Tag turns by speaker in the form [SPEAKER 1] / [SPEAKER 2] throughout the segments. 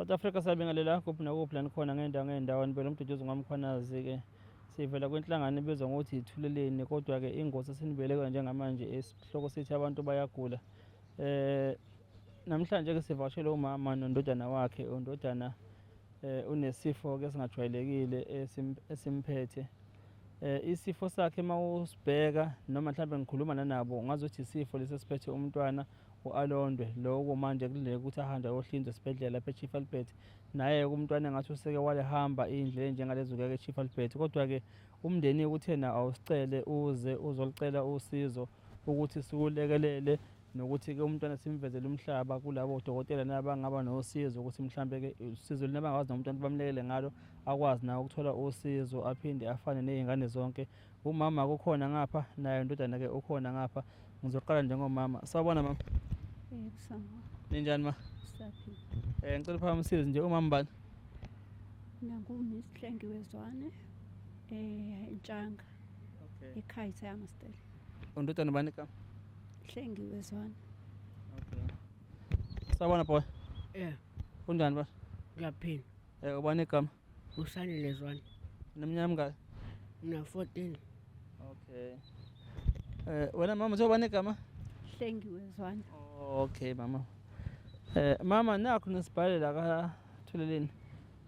[SPEAKER 1] South Africa, siyabingelela kuphi nakuphi la nikhona ngey'ndawo ngey'ndawo. Nibele uMduduzi ngwaMkhwanazi-ke. Sivela kwinhlangano ebizwa ngokuthi Ithuleleni, kodwa-ke ingosi esinibeleka njengamanje esihloko sithi abantu bayagula. Namhlanje-ke sivakashele umama nondodana wakhe. Undodana unesifo-ke esingajwayelekile esimphethe. Isifo sakhe uma usibheka noma mhlawumbe ngikhuluma nanabo ungazuthi isifo lesi esiphethe umntwana u-Alondwe lokho manje kulindele ukuthi ahambe ayohlinzwa esibhedlela lapha eChief Albert. Naye-ke umntwana engathi useke walihamba iy'ndlela ey'njengalezo ukuya e-Chief Albert, kodwa-ke umndeni uthena awusicele uze uzolicela usizo ukuthi siwulekelele nokuthi-ke umntwana simvezele umhlaba kulabo dokotela nabangaba nosizo ukuthi mhlambe-ke usizo lina bangakwazi nomntwana bamlekele ngalo akwazi nawe ukuthola usizo aphinde afane ney'ngane zonke. Umama kukhona ngapha naye indodana-ke ukhona ngapha. Ngizoqala njengomama. Sawubona mama.
[SPEAKER 2] Yebo, sawubona.
[SPEAKER 1] Ninjani ma?
[SPEAKER 2] Siyaphila.
[SPEAKER 1] Ngicela uphakamise nje umama bani?
[SPEAKER 2] Nangu Miss Hlengiwe Zwane Ntshanga.
[SPEAKER 1] Okay.
[SPEAKER 2] Ekhaya eSamastela.
[SPEAKER 1] Undodana bani igama?
[SPEAKER 2] Hlengiwe Zwane.
[SPEAKER 1] Okay. Sawubona boy. Kunjani ba?
[SPEAKER 3] Ngiyaphila.
[SPEAKER 1] Ubani igama?
[SPEAKER 3] Usanele Zwane.
[SPEAKER 1] Neminyaka emingaki?
[SPEAKER 3] Ngina 14.
[SPEAKER 1] Okay. Wena mama uthe igama?
[SPEAKER 2] Hlengiwe Zwane.
[SPEAKER 1] Okay mama. Mama nakho nisibhalela ka Thuleleni.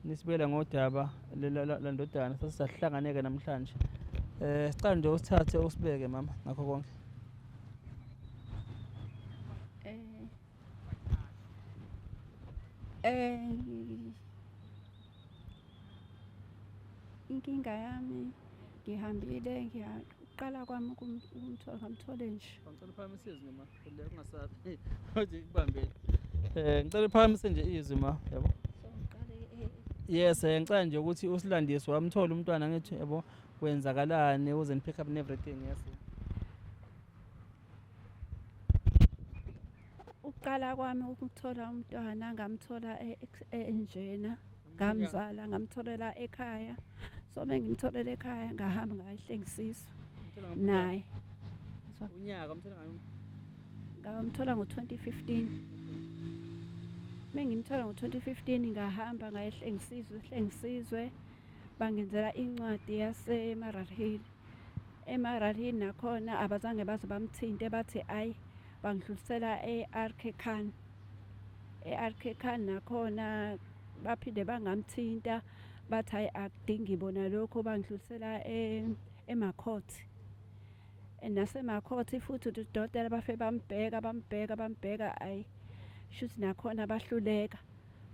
[SPEAKER 1] Nisibuyela ngodaba landodana sasihlanganeke namhlanje. Sicela nje usithathe usibeke mama ngakho konke.
[SPEAKER 2] Inkinga yami ngihambile ngiyaqala kwami ukumthola ngamthole nje.
[SPEAKER 1] Ngicela uphakamise izwi ma, le ungasabi. Uthi ikubambele. Ngicela uphakamise nje izwi ma, yabo.
[SPEAKER 2] So ngiqale
[SPEAKER 1] Yes, ngicela nje ukuthi usilandise wamthola umntwana ngithi yabo kwenzakalani uze pick up and everything, yes.
[SPEAKER 2] Uqala kwami ukuthola umntwana ngamthola enjena, ngamzala ngamtholela ekhaya. So bengimtholela ekhaya ngahamba ngayihlengisiswa naye.
[SPEAKER 1] Unyaka umthola ngayo?
[SPEAKER 2] Ngamthola ngo-2015. Mengimthola ngo-2015 ngahamba ngayihlengisizwe, hlengisizwe bangenzela incwadi yaseMaralhill. EMaralhill nakhona abazange baze bamthinte, bathi ayi bangidlulisela e-RK Khan. E-RK Khan nakhona baphinde bangamthinta, bathi hayi akudingi bona lokho, bangidlulisela eMakhotsi. NaseMakhotsi futhi udokotela bafike bambheka, bambheka, bambheka, ayi shuthi nakhona bahluleka,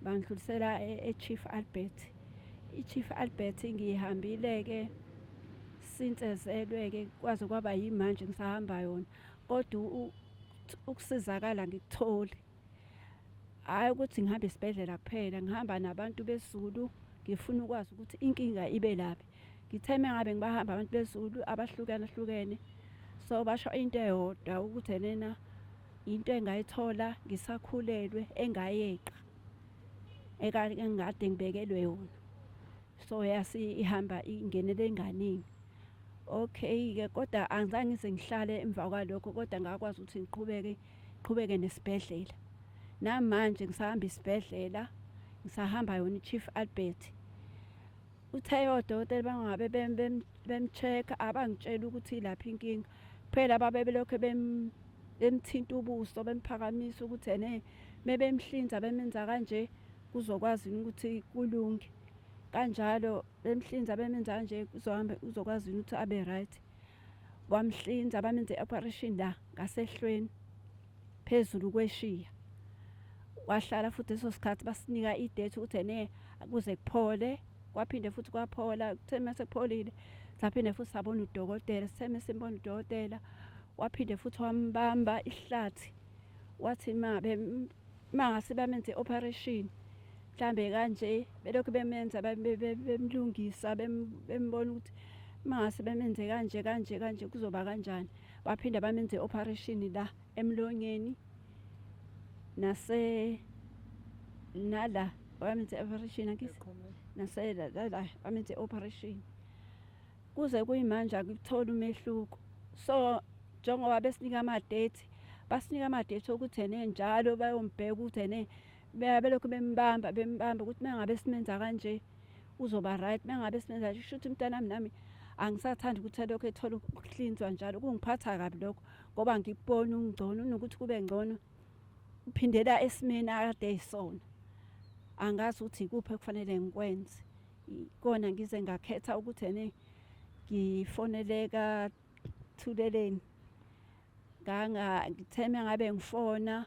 [SPEAKER 2] bangidlulisela e-Chief Albert. I-Chief Albert ngihambile-ke sinsezelwe-ke kwaze kwaba yimanje ngisahamba yona, kodwa ukusizakala ngikutholi. Hhayi ukuthi ngihamba esibhedlela kuphela, ngihamba nabantu besiZulu, ngifuna ukwazi ukuthi inkinga ibe laphi. Ngithe uma ngabe ngibahamba abantu besiZulu abahlukene hlukene, so basho into eyodwa ukuthi enena into engayithola ngisakhulelwe engayeqa engade ngibekelwe yona. So yase ihamba ingenele enganeni. Okay-ke, kodwa angizange ngize ngihlale emva kwalokho, kodwa ngakwazi ukuthi ngiqhubeke qhubeke nesibhedlela. Namanje ngisahamba isibhedlela, ngisahamba yona i-Chief Albert. Uthe odokotela bangabe bem-check-a abangitshela ukuthi ilaphi inkinga. Kuphela babe belokhu bemthinta ubuso, bemphakamisa ukuthi ene mebemhlinza bemenza kanje kuzokwazi ukuthi kulunge. Kanjalo bemhlinza bemenza kanje kuzohamba uzokwazi ukuthi abe right. Wamhlinza bamenze i-operation la ngasehlweni phezulu kweshiya. Wahlala futhi leso sikhathi basinika i-date ukuthi ene kuze kuphole, kwaphinde futhi kwaphola. Kuthe mase kupholile saphinde futhi sabona udokotela, sithe masimbona udokotela waphinde futhi wambamba ihlathi, wathi mangase bamenze i-operation mhlambe kanje, belokhu bemenza bemlungisa bembona ukuthi mangase bemenze kanje kanje kanje kuzoba kanjani. Baphinde bamenze i-operation la emlonyeni nase nala bamenze i-operation angithi nase la bamenze i-operation. Kuze kuyimanje akutholi umehluko. So njengoba besinika ama-date, basinika ama-date ukuthi ene njalo bayombheka ukuthi ene Belokhu bembamba bembamba ukuthi uma ngabe simenza kanje uzoba right, uma ngabe simenza kanje kusho ukuthi umntanami nami angisathandi ukuthi elokhu ethola ukuhlinzwa njalo. Kungiphatha kabi lokho ngoba ngikubona ungcono unokuthi kube ngcono uphindela esimeni akade eyisona. Angazi ukuthi ikuphi ekufanele ngikwenze. Ikona ngize ngakhetha ukuthi ene ngifonele kaThuleleni. Ngithe uma ngabe ngifona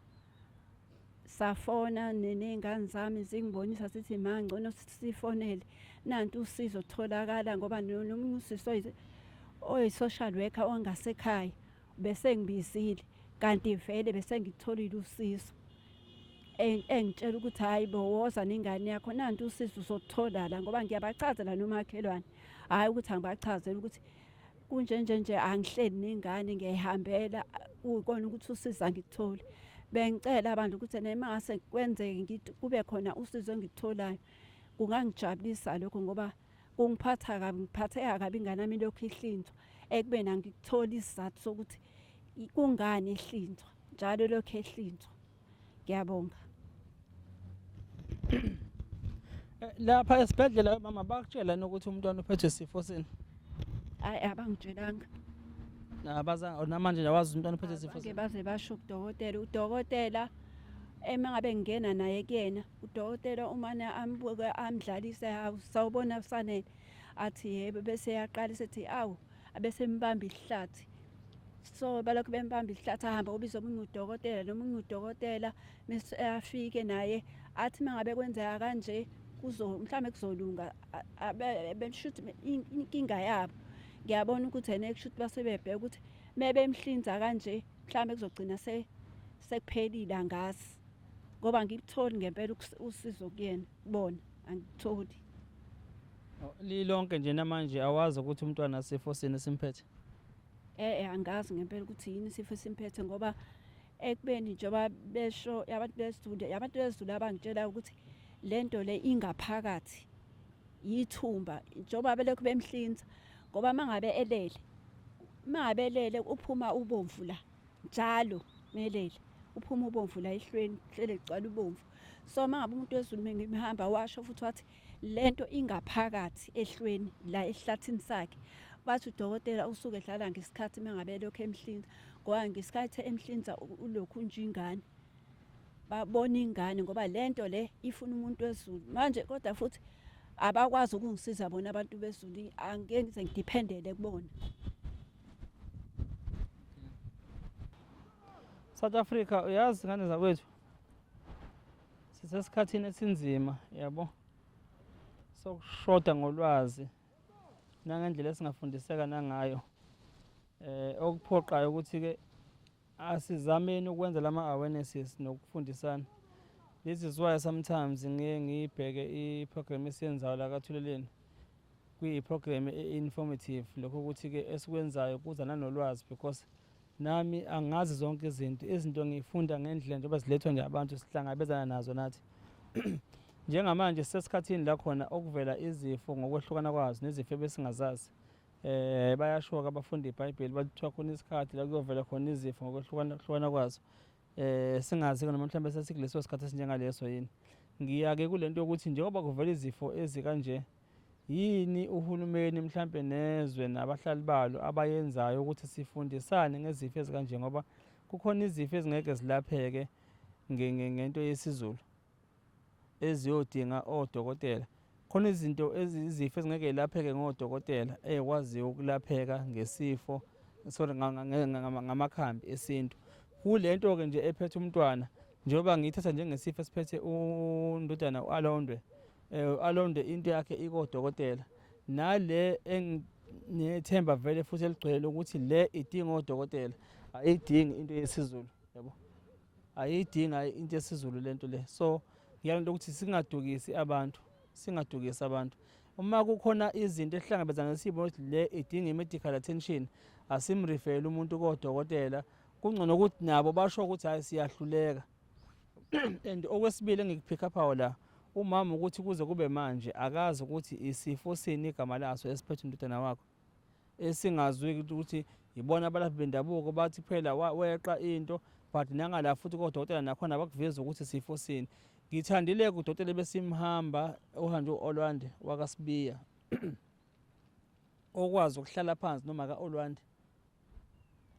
[SPEAKER 2] safona ney'ngane zami zingibonisa zithi ma ngcono sifonele nanti usizo tholakala ngoba nomunye usisi oyi-social worker ongasekhaya bese ngibizile kanti vele bese ngitholile usizo. Engitshela ukuthi hhayi bo woza nengane yakho nanti usizo uzothola la ngoba ngiyabachazela nomakhelwane. Hhayi ukuthi angibachazeli ukuthi kunje nje nje angihleli nengane ngiyayihambela kuyikona ukuthi usizo angikutholi. Bengicela abantu ukuthi ene uma ngase kwenzeke kube khona usizo engikutholayo kungangijabulisa lokho ngoba kungiphatha kabi ngiphatheka kabi ingane yami ilokhu ihlinzwa ekubeni angikutholi isizathu sokuthi kungani ihlinzwa njalo lokhu ehlinzwa. Ngiyabonga.
[SPEAKER 1] Lapha esibhedlela mama bakutshela nokuthi umntwana uphethwe sifo sini?
[SPEAKER 2] Hayi abangitshelanga.
[SPEAKER 1] Abazange namanje awazi umntwana uphethwe sifo
[SPEAKER 2] sini? Baze basho kudokotela, udokotela ema ngabe ngingena naye kuyena udokotela umane ambuke amdlalise hawu sawubona Sanele athi yebo bese yaqala esethi awu abese embamba ihlathi so balokhu bembamba ihlathi ahambe ubiza omunye udokotela nomunye udokotela mese afike naye athi uma ngabe kwenzeka kanje kuzo mhlawumbe kuzolunga beshuthi inkinga yabo ngiyabona ukuthi ene kushuthi base bebheka ukuthi mebemhlinza kanje mhlawumbe kuzogcina sekuphelile angazi ngoba angikutholi ngempela usizo kuyena kubona angikutholi.
[SPEAKER 1] Lilonke nje namanje awazi ukuthi umntwana sifo sini simphethe?
[SPEAKER 2] Eh angazi ngempela ukuthi yini isifo esimphethe ngoba ekubeni njengoba besho abantu besiZulu abantu besiZulu abangitshela ukuthi lento le ingaphakathi yithumba njengoba belokhu bemhlinza ngoba uma ngabe elele uma ngabe elele uphuma ubomvu la njalo melele uphuma ubomvu la ehlweni hlele gcwala ubomvu so uma ngabe umuntu wesiZulu mengimhamba washo futhi wathi lento ingaphakathi ehlweni la esihlathini sakhe bathi udokotela usuke edlala ngesikhathi uma ngabe elokhu emhlinza ngoba ngesikhathi emhlinza ulokhu nje ingane babona ingane ngoba lento le ifuna umuntu wesiZulu manje kodwa futhi abakwazi ukungisiza bona abantu besiZulu angeke ngize ngidiphendele kubona.
[SPEAKER 1] South Africa uyazi ngane zakwethu sisesikhathini esinzima yabo sokushoda ngolwazi nangendlela esingafundiseka nangayo okuphoqayo ukuthi ke asizameni ukwenza lama awarenesses nokufundisana. This is why sometimes ngiye ngiyibheke i-program esiyenzayo la kaThuleleni kuyi-program e-informative lokho ukuthi ke esikwenzayo kuza nanolwazi because nami angazi zonke izinto izinto ngiyifunda ngendlela njengoba zilethwa nje abantu sihlangabezana nazo nathi. Njengamanje sisesikhathini la khona okuvela izifo ngokwehlukana kwazo nezifo ebesingazazi. Bayasho-ke abafundi iBhayibheli bathi kuthiwa khona isikhathi la kuyovela khona izifo ngokwehlukana hlukana kwazo. Singazi noma mhlawumbe sesikuleso sikhathi esinjengaleso yini. Ngiya-ke kule nto yokuthi njengoba kuvela izifo ezikanje yini uhulumeni mhlampe nezwe nabahlali balo abayenzayo ukuthi sifundisane ngezifo ezikanje ngoba kukhona izifo ezingeke zilapheke ngento yesiZulu eziyodinga odokotela. Khona izinto izifo ezingeke zilapheke ngodokotela ey'kwaziyo ukulapheka ngesifo sorry ngamakhambi esintu. Kule nto-ke nje ephethe umntwana njengoba ngiyithatha njengesifo esiphethe undodana u-Alondwe Alondwe into yakhe ikodokotela nale enginethemba vele futhi eligcwele ukuthi le idinga odokotela ayidingi into yesiZulu yabo ayidinga into yesiZulu lento le so ngiyalento ukuthi singadukisi abantu singadukisi abantu uma kukhona izinto esihlangabezana sibona ukuthi le idinga i-medical attention asimrifele umuntu kodokotela kungcono ukuthi nabo basho ukuthi hayi siyahluleka and okwesibili engikupick up la umama ukuthi kuze kube manje akazi ukuthi isifo sini igama laso esiphethe umntwana wakho esingazwi ukuthi yibona abalaphi bendabuko bathi phela weqa into but nangala futhi kodokotela nakhona bakuveza ukuthi sifo sini. Ngithandile kudokotela besimhamba ohanjwe u-Olwande wakaSibiya okwazi ukuhlala phansi noma ka-Olwande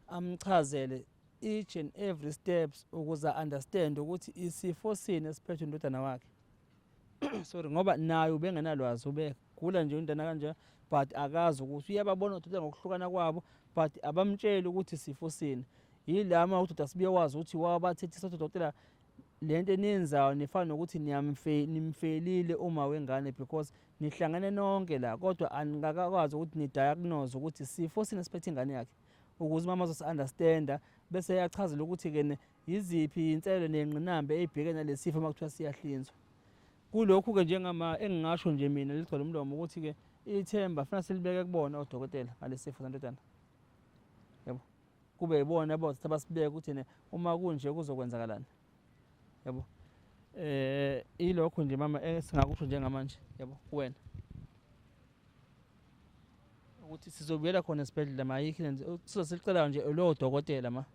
[SPEAKER 1] amchazele each and every steps ukuze understand ukuthi isifo sini esiphethe indodana wakhe. Sorry, ngoba naye ubengenalwazi, ubegula nje indana kanje, but akazi ukuthi uyababona odokotela ngokuhlukana kwabo, but abamtsheli ukuthi sifo sini. Yila uma uDr Sibiya wazi ukuthi wabathethisa odokotela lento eniyenzayo nifana nokuthi nimfelile uma wengane, because nihlangene nonke la, kodwa anikakwazi ukuthi ni-diagnose ukuthi sifo sini esiphethe ingane yakhe, ukuze umama azosi-understanda bese eyachazela ukuthi-ke yiziphi iy'nselelo ney'ngqinamba ey'bhekene nalesi sifo uma kuthiwa siyahlinzwa. Kulokhu-ke njengama engingasho nje mina ligcwele umlomo ukuthi-ke ithemba funa silibeke kubona odokotela ngalesi sifo santodana, yabo, kube yibona abothatha basibeke ukuthi ne uma kunje kuzokwenzakalani, yabo. Ilokho nje mama esingakusho njengamanje, yabo, kuwena ukuthi sizobuyela khona esibhedlela, ma ayikho into sizosicela nje lowo dokotela ma.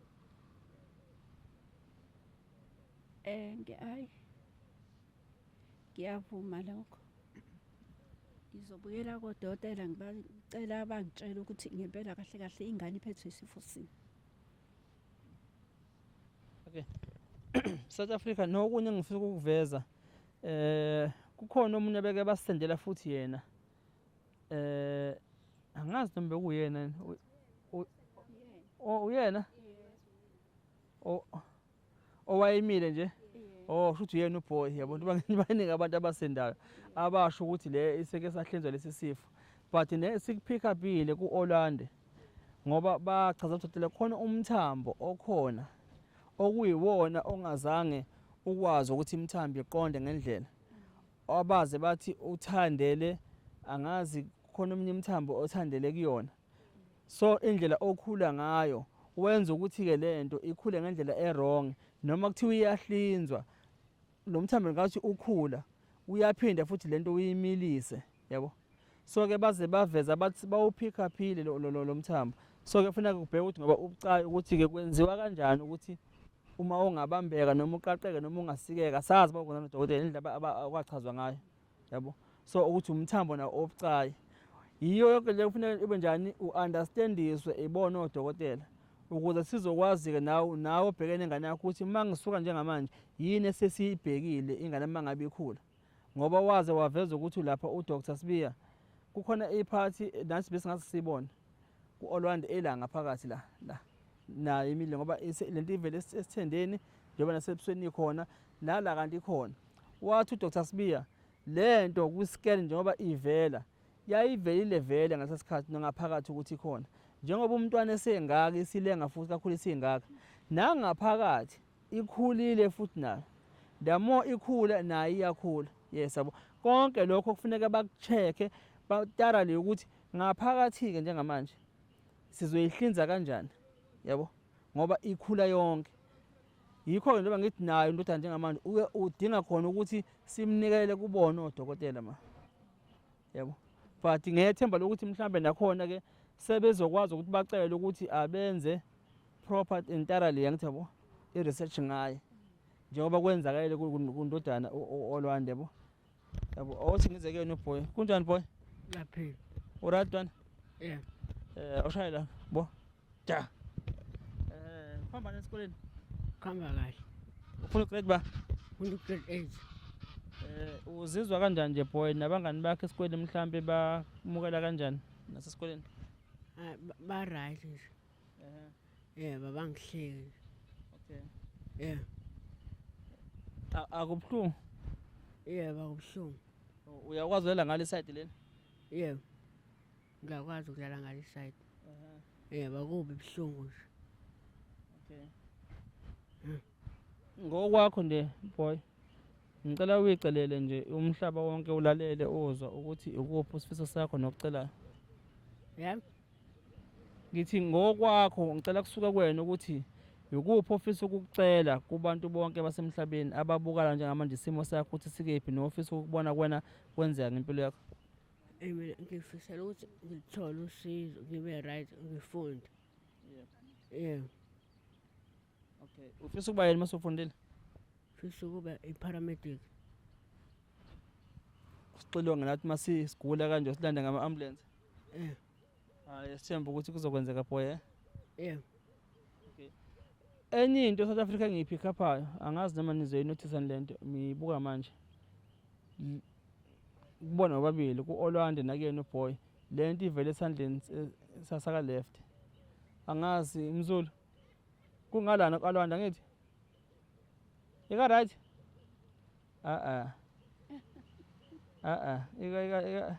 [SPEAKER 2] Hayi, ngiyavuma lokho. Ngizobuyela kodokotela ngibacela bangitshele ukuthi ngempela kahle kahle ingane iphethwe isifo sini.
[SPEAKER 1] Okay. South Africa, nokunye engifisa ukukuveza, kukhona omunye beke basendela futhi yena, angazi noma bekuyena, uyena owayemile nje, oh, kusho ukuthi uyena uboy, yabo, baningi abantu abasendayo abasho ukuthi le iseke sahlinzwa lesi sifo, but ne sikupick upile ku-Orlando ngoba bachaza ukuthi khona umthambo okhona okuyiwona ongazange ukwazi ukuthi imithambo iqonde ngendlela, abaze bathi uthandele, angazi khona omunye imthambo othandele kuyona, so indlela okhula ngayo wenza ukuthi-ke lento ikhule ngendlela e-wrong, noma kuthiwa iyahlinzwa lo mthambo ngathi ukhula uyaphinda futhi lento uyimilise, yabo. So-ke baze baveza bathi bawupick uphile lo mthambo, so-ke kufuneka kubheke ukuthi ngoba ubucayi ukuthi-ke kwenziwa kanjani ukuthi uma ungabambeka noma uqaqeke noma ungasikeka, sazi bakwenza nodokotela indlela okwachazwa ngayo, yabo. So ukuthi umthambo nawo obucayi yiyo yonke le kufuneka ibe njani u-understandiswe ibone odokotela ukuze sizokwazi-ke nawe obhekene nengane yakho ukuthi uma ngisuka njengamanje yini esesiyibhekile ingane uma ngabe ikhula, ngoba waze waveza ukuthi lapha uDr Sibiya kukhona iphathi nathi besingathi siyibone ku-Olwande ela ngaphakathi la la nayo imile, ngoba lento ivele esithendeni njengoba nasebusweni ikhona nala kanti ikhona. Wathi uDr Sibiya lento kwi-scan njengoba ivela yayivelile vele ngalesa sikhathi ngaphakathi ukuthi ikhona, njengoba umntwana esengaka isilenga futhi kakhulu isingaka nangaphakathi ikhulile futhi nayo, the more ikhula nayo iyakhula, yes, yabo. Konke lokho kufuneka bakucheck-e thoroughly ukuthi ngaphakathi-ke njengamanje sizoyihlinza kanjani, yabo, ngoba ikhula yonke. Yikho-ke njengoba ngithi nayo indodana njengamanje uye udinga khona ukuthi simnikele kubona odokotela ma, yabo, but ngethemba lokuthi mhlambe nakhona-ke sebezokwazi ukuthi bacele ukuthi abenze proper and thoroughly, yangithi, yabo, i-research ngaye njengoba kwenzakalele kundodana Olwande, yabo, yabo. Awuthi ngize kuyena uboy. Kunjani boy?
[SPEAKER 3] Ngiyaphila.
[SPEAKER 1] Uright ntwana?
[SPEAKER 3] Yeah.
[SPEAKER 1] Awushaye la bo ja. Uhamba esikoleni?
[SPEAKER 3] Kuhamba kahle.
[SPEAKER 1] Ufuna ugrade ba?
[SPEAKER 3] Ufuna ugrade 8.
[SPEAKER 1] Uzizwa kanjani nje boy, nabangani bakhe esikoleni mhlambe bamukela kanjani nasesikoleni?
[SPEAKER 3] Hayi, ba right nje. Yeah, babangihleki.
[SPEAKER 1] Okay.
[SPEAKER 3] Yeah.
[SPEAKER 1] Akubuhlungu?
[SPEAKER 3] Yeah, bakubuhlungu.
[SPEAKER 1] Uyakwazi ukulala ngale side leli?
[SPEAKER 3] Yeah. Ngiyakwazi ukulala ngale side. Yeah, bakubi buhlungu nje.
[SPEAKER 1] Okay. Ngokwakho nje boy, ngicela uyicelele nje umhlaba wonke ulalele uzwa ukuthi ukuphi isifiso sakho nokucelayo.
[SPEAKER 3] Yeah.
[SPEAKER 1] Ngithi ngokwakho ngicela kusuka kuwena ukuthi ikuphi ofisa ukukucela kubantu bonke basemhlabeni ababukala njengamanje isimo sakho ukuthi sikephi nofisa ukubona kuwena kwenzeka ngempilo yakho.
[SPEAKER 3] Mina ngifisela ukuthi ngithole usizo, ngibe right, ngifunde. Yeah.
[SPEAKER 1] Okay. Ufisa ukuba yini mase ufundile?
[SPEAKER 3] Fisa ukuba i-paramedic.
[SPEAKER 1] Sixilonge nathi uma sigula kanje silande ngama-ambulance.
[SPEAKER 3] Eh.
[SPEAKER 1] Hayi, sithemba ukuthi kuzokwenzeka boy, eh?
[SPEAKER 3] Yeah.
[SPEAKER 1] Enye into South Africa engiyipick uphayo, angazi noma nizoyinothisa le nto, ngiyibuka manje. Kubona bobabili ku-Olwande nakuyena uboy, le nto ivele esandleni sasaka left. Angazi Mzulu. Kungalana ku-Olwande angithi? Ika right? Ah ah. Ah ah, ika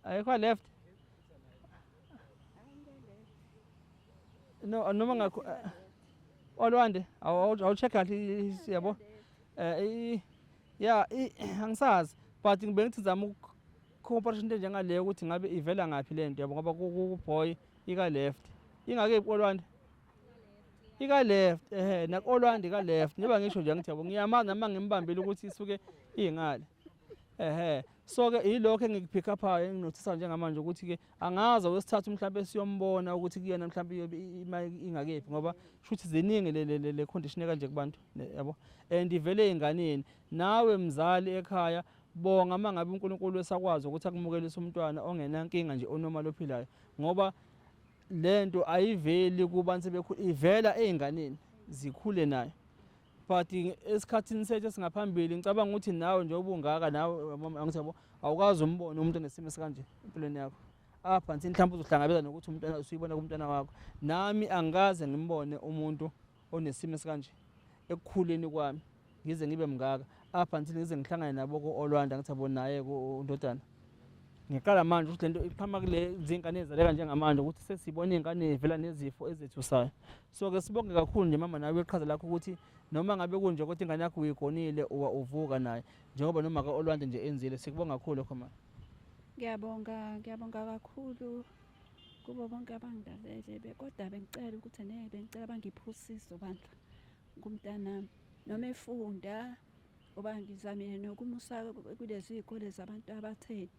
[SPEAKER 1] ayikho left. No, noma ngakho Olwande awu-check kahle yabo. Yeah, angisazi but ngibe ngithi ngizama ukucomparation into enjengaleyo ukuthi ngabe ivela ngaphi le nto yabo, ngoba ku-boy ika left. Ingake Olwande? Ika left, ehe, naku-Olwande ika left. Njengoba ngisho nje ngithi yabo ngiyamazi noma ngimbambile ukuthi isuke ingale. Ehe, so ke yilokho engikupick uphayo enginothisa njengamanje ukuthi ke angazi owesithathu mhlawumbe siyombona ukuthi kuyena mhlawumbe iyobe ima ingakephi, ngoba shuthi ziningi le condition kanje kubantu yabo, and ivele ey'nganeni. Nawe mzali ekhaya bonga uma ngabe uNkulunkulu esakwazi ukuthi akumukelise umntwana ongenankinga nje, onormal ophilayo, ngoba lento ayiveli kubantu sebekhula, ivela ey'nganeni zikhule nayo. But esikhathini sethu esingaphambili ngicabanga ukuthi nawe njengoba ungaka nawe angithi yabo awukazi umbone umuntu onesimo esikanje empilweni yakho apha nje, mhlawumbe uzohlangabeza nokuthi umntwana usuyibona kumntwana wakho. Nami angikaze ngimbone umuntu onesimo esikanje ekukhuleni kwami ngize ngibe mngaka apha nje, ngize ngihlangane nabo ko-Olwanda ngithi yabo naye ndodana. Ngiqala manje ukuthi lento iqhama kule zingane ezaleka njengamanje, ukuthi sesibona iy'ngane ey'vela nezifo ezethusayo. So-ke sibonge kakhulu nje mama nawe iqhaza lakho ukuthi noma ngabe kunje kodwa ingane yakho uyigonile uwa uvuka naye njengoba noma ka-Olwande nje enzile. Sikubonga kakhulu lokho mama.
[SPEAKER 2] Ngiyabonga, ngiyabonga kakhulu kubo bonke abangilalele, kodwa bengicela ukuthi bengicela bangiphe usizo bandla kumntanami noma efunda, ngoba ngizamile nokumusa kulezi iy'kole zabantu abatheni,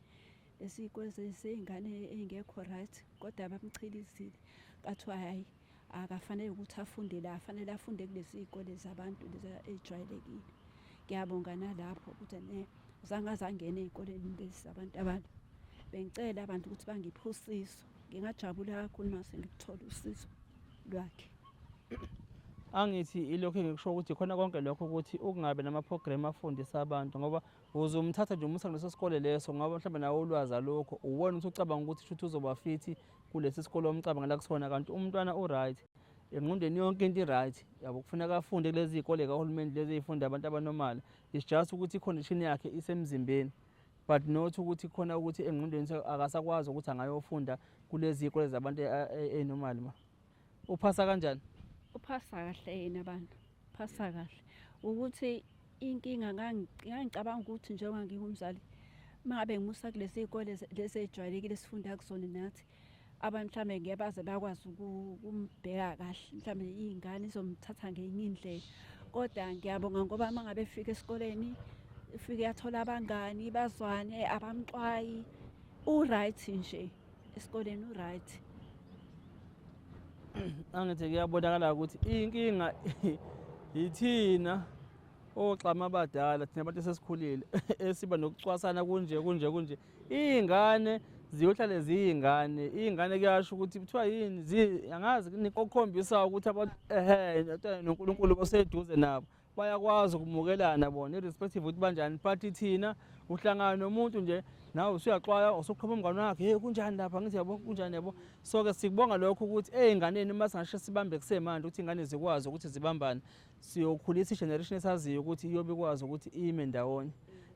[SPEAKER 2] lezi iy'kole zey'ngane ey'ngekho right, kodwa bamchilizile kathiwa hhayi akafanele ukuthi afunde la, afanele afunde kulezi iy'kole zabantu lezi ey'jwayelekile. Ngiyabonga nalapho ukuthi zange aze angene ey'koleni lezi zabantu abantu. Bengicela abantu ukuthi bangiphe usizo, ngingajabula kakhulu uma sengikuthola usizo lwakhe.
[SPEAKER 1] Angithi ilokhu engikusho ukuthi khona konke lokho ukuthi ukungabi nama-program afundisa abantu, ngoba uzomthatha nje umusa kuleso sikole leso, ngoba mhlawumbe nawe ulwazi alukho, uwena ukuthi ucabanga ukuthi shuthi uzoba fithi kulesi sikole omcabangela kusona, kanti umntwana u-right engqondweni, yonke into i-right yabo. Kufuneka afunde kulezi iy'kole kahulumeni lezi ey'funda abantu abanomali. It's just ukuthi i-condition yakhe isemzimbeni, but not ukuthi khona ukuthi engqondweni akasakwazi ukuthi angayofunda kulezi iy'kole zabantu ey'normal. Ma uphasa kanjani?
[SPEAKER 2] Uphasa kahle yena abantu, uphasa kahle. Ukuthi inkinga ngangicabanga ukuthi njengoba ngingumzali, uma ngabe ngimusa kulezi iy'kole lezi ey'jwayelekile esifunda kuzona nathi, abantu mhlawumbe ngeke baze bakwazi ukumbheka kahle, mhlawumbe iy'ngane izomthatha ngenye indlela. Kodwa ngiyabonga ngoba uma ngabe efika esikoleni ufike athola abangani, bazwane, abamxwayi, u-right nje esikoleni, u-right.
[SPEAKER 1] Angithi kuyabonakala ukuthi inkinga yithina oxama abadala, thina abantu esesikhulile esiba nokucwasana kunje kunje kunje. Iy'ngane ziyohlale ziyingane, iy'ngane kuyasho ukuthi kuthiwa yini angazi okukhombisa ukuthi abantu ehe noNkulunkulu oseduze nabo bayakwazi ukumukelana bona irrespective ukuthi banjani. But thina uhlangana nomuntu nje nawe usuyaxwaya, usuqhuma umngane wakhe, hey kunjani lapha, ngithi yabo kunjani yabo. So-ke sikubonga lokho ukuthi ey'nganeni uma singashe sibambe kusemanje ukuthi iy'ngane zikwazi ukuthi zibambane, siyokhulisa i-generation esaziyo ukuthi iyobe ikwazi ukuthi ime ndawonye,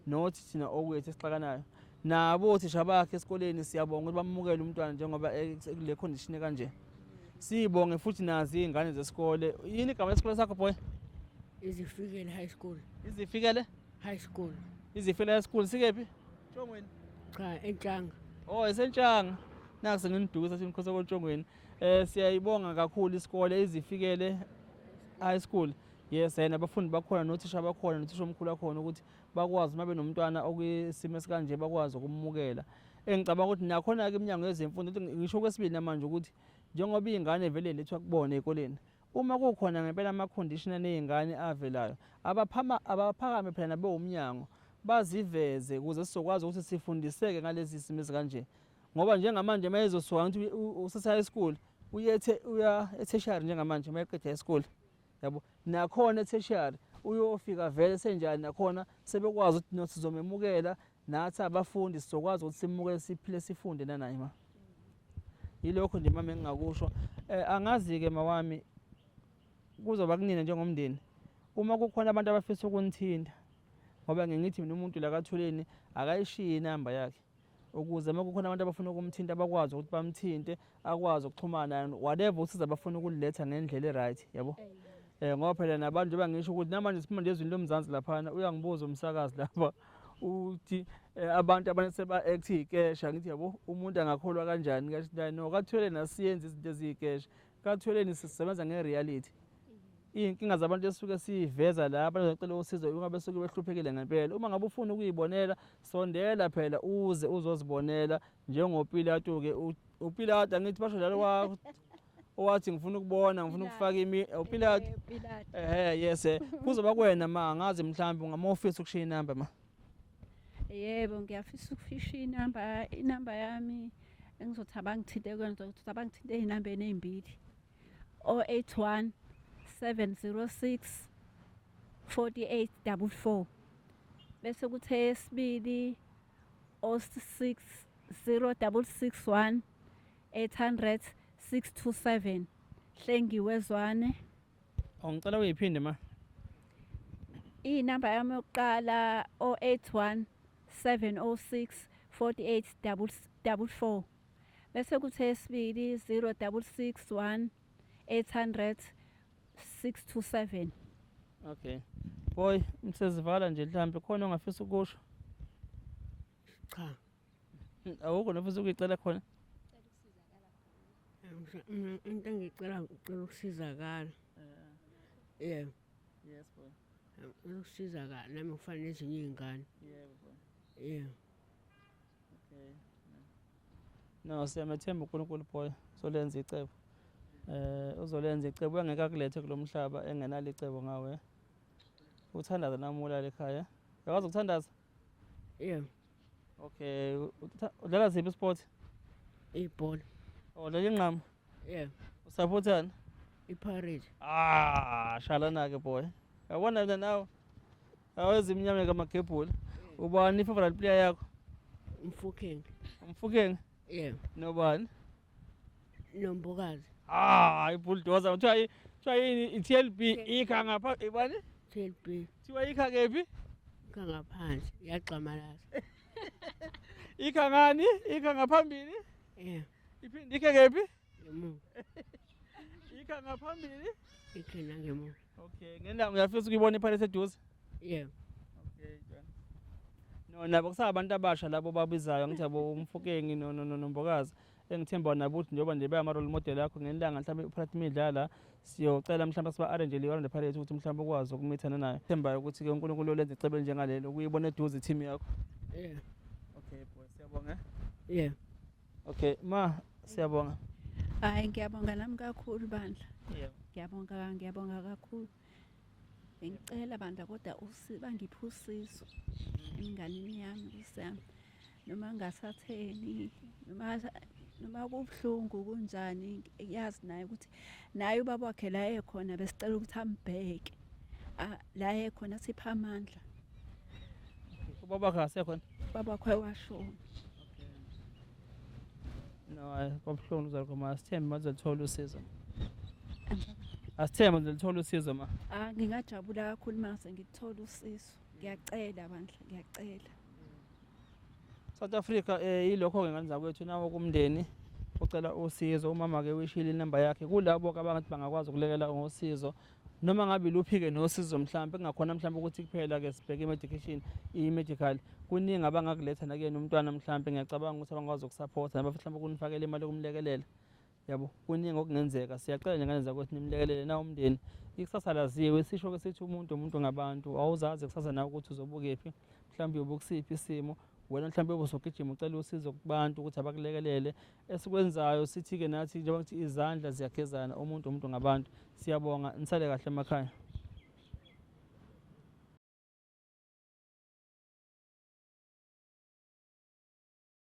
[SPEAKER 1] not thina okwethu esixakanayo. Nabo othisha bakhe esikoleni siyabonga ukuthi bamukele umntwana njengoba ekule condition kanje. Sibonge futhi nazi iy'ngane zesikole. Yini igama lesikole sakho boy?
[SPEAKER 3] Izifikele High School.
[SPEAKER 1] Izifikele
[SPEAKER 3] High School.
[SPEAKER 1] Izifikele High School sikephi? Ntshongweni.
[SPEAKER 3] Cha, eNtshanga.
[SPEAKER 1] Oh, eseNtshanga. Naku senginidukisa sinikhosa koNtshongweni. Siyayibonga kakhulu isikole Izifikele High School. Yes, yena abafundi bakhona nothisha bakhona nothisha omkhulu wakhona ukuthi bakwazi uma benomntwana okwisimo esikanje bakwazi ukumukela. Engicabanga ukuthi nakhona-ke iminyango yezemfundo, ngisho kwesibili namanje ukuthi njengoba iy'ngane vele lethwa kubona ey'koleni, Uma kukhona ngempela ama-condition aney'ngane avelayo, abaphakame phela nabewumnyango baziveze ukuze sizokwazi ukuthi sifundiseke ngalezi zimo ezikanje. Ngoba njengamanje uma ezosuka ngithi usese-high school, uye uya e-tertiary njengamanje uma eqeda high school. Yabo, nakhona e-tertiary uyofika vele senjani nakhona sebekwazi ukuthi no sizomemukela nathi abafundi sizokwazi ukuthi simukele siphile sifunde nanaye ma. Yilokho nje mama engingakusho. Angazi-ke mawami kuzoba kunina njengomndeni uma kukhona abantu abafisa ukunithinta ngoba ngiye ngithi mina umuntu la kaThuleni akayishiyi inamba yakhe ukuze uma kukhona abantu abafuna ukumthinta bakwazi ukuthi bamthinte akwazi ukuxhumana whatever usiza abafuna ukuliletha ngendlela e-right yabo. Ngoba phela nabantu njengoba ngisho ukuthi namanje siphuma nje ezweni lomzansi laphana uyangibuza umsakazi lapha uthi abantu abanye seba-act iy'kesha ngithi yabo umuntu angakholwa kanjani kathi no kaThuleni asiyenzi izinto eziyikesha kaThuleni sisebenza nge-reality. Iy'nkinga zabantu esisuke siyiveza la abantu bacela usizo uma besuke behluphekile ngempela. Uma ngabe ufuna ukuyibonela sondela phela uze uzozibonela njengoPilato-ke uPilato angithi basho njalo owathi ngifuna ukubona ngifuna ukufaka imi uPilato. Ehhe yes kuzoba kuwena ma angazi mhlawumbe ungamofisa ukushiya inamba ma.
[SPEAKER 2] Yebo ngiyafisa ukufisha inamba inamba yami engizothi abangithinte kuyona ngizothi abangithinte ey'nambeni ey'mbili. 081 706 4844 bese kuthi eyesibili 06 0661 800 627 Hlengiwe Zwane.
[SPEAKER 1] Ngicela uyiphinde ma.
[SPEAKER 2] Inamba yami yokuqala 081 706 4844 bese kuthi eyesibili 0661 800 627.
[SPEAKER 1] Okay. Boy, msezivala nje mhlambe khona ongafisa ukusho?
[SPEAKER 3] Cha.
[SPEAKER 1] Awukho nofisa ukuyicela khona?
[SPEAKER 3] Into engiyicela ngicela ukusizakala. Yebo.
[SPEAKER 1] Yes boy.
[SPEAKER 3] Ngicela ukusizakala nami ngifana nezinye iy'ngane.
[SPEAKER 1] Yebo boy.
[SPEAKER 3] Yebo.
[SPEAKER 1] Okay. No, siyamethemba uNkulunkulu boy. Uzolenza icebo. Uzolenza icebo engeke akulethe kulomhlaba engenalo icebo ngawe. Uthandaza nami ulala ekhaya. Uyakwazi ukuthandaza?
[SPEAKER 3] Yebo.
[SPEAKER 1] Okay, udlala ziphi sport?
[SPEAKER 3] Ibhola.
[SPEAKER 1] Udlala inqamu?
[SPEAKER 3] Yebo.
[SPEAKER 1] Usupportani?
[SPEAKER 3] iPirates.
[SPEAKER 1] Ah, shalana ke boy. Yabona mina nawe. Awezimnyama kamagebhula. Ubani i-favorite player yakho?
[SPEAKER 3] Mofokeng.
[SPEAKER 1] Mofokeng?
[SPEAKER 3] Yebo.
[SPEAKER 1] Nobani?
[SPEAKER 3] Nombokazi.
[SPEAKER 1] Ah, ibulldozer kuthiwa kuthiwa yini i-TLB ikha ngapha ibani?
[SPEAKER 3] TLB.
[SPEAKER 1] Kuthiwa ikha kephi?
[SPEAKER 3] Ikha ngaphansi, iyagxamalaza.
[SPEAKER 1] Ikha ngani? Ikha ngaphambili?
[SPEAKER 3] Yebo.
[SPEAKER 1] Iphinde ikhe kephi?
[SPEAKER 3] Ngemuva.
[SPEAKER 1] Ikha ngaphambili?
[SPEAKER 3] Ikhe nangemuva.
[SPEAKER 1] Okay, ngendaba uyafisa ukuyibona iPirates eduze?
[SPEAKER 3] Yebo.
[SPEAKER 1] Okay, John. No, nabo kusabantu abasha labo babizayo ngithi yabo uMofokeng no no noMbokazi. Engithemba nabo ukuthi njengoba nje beyama role model yakho ngelanga mhlawumbe iPirates midlala siyocela mhlawumbe siba arrange le Orlando Pirates ukuthi mhlawumbe ukwazi ukumithana nayo. Thembayo ukuthi ke uNkulunkulu ulenze icebo njengalelo ukuyibona eduze team yakho.
[SPEAKER 3] Yeah.
[SPEAKER 1] Okay boy, siyabonga.
[SPEAKER 3] Yeah.
[SPEAKER 1] Okay, ma siyabonga.
[SPEAKER 2] Hayi ngiyabonga nami kakhulu bandla.
[SPEAKER 1] Yebo.
[SPEAKER 2] Ngiyabonga ngiyabonga kakhulu. Bengicela bandla kodwa bangiphe usizo emnganini yami usami. Noma ngingasatheni noma kubuhlungu kunjani yazi naye ukuthi naye ubaba wakhe la ekhona besicela ukuthi ambheke. La ekhona sipha amandla.
[SPEAKER 1] Ubaba wakhe akasekhona?
[SPEAKER 2] Ubaba wakhe washona.
[SPEAKER 1] No, kwabuhlungu uzalwa ma asithembe bazolithola usizo. Asithembe uzolithola usizo ma.
[SPEAKER 2] Ah, ngingajabula kakhulu mase ngithola usizo. Ngiyacela bandla, ngiyacela.
[SPEAKER 1] South Africa yilokho ke ngane zakwethu nawo kumndeni ucela usizo. Umama ke uyishilo inamba yakhe kulabo ke abangathi bangakwazi ukulekela ngosizo noma ngabe luphike nosizo mhlawumbe kungakhona mhlawumbe ukuthi kuphela ke sibheke i-medication i-medical kuningi abangakuletha nakuyena umntwana mhlawumbe ngiyacabanga ukuthi abangakwazi ukusupporta naba mhlawumbe ukunifakela imali yokumlekelela yabo kuningi okungenzeka. Siyacela nje ngane zakwethu nimlekelele nawo umndeni ikusasa laziwe sisho ke sithi umuntu ngabantu awuzazi kusasa nawe ukuthi uzobukephi mhlawumbe uyobukusiphi isimo. Wena mhlawumbe ubusugijima ucela usizo kubantu ukuthi abakulekelele. Esikwenzayo sithi-ke nathi njengoba kuthi izandla ziyagezana, umuntu umuntu ngabantu. Siyabonga, nisale kahle emakhaya.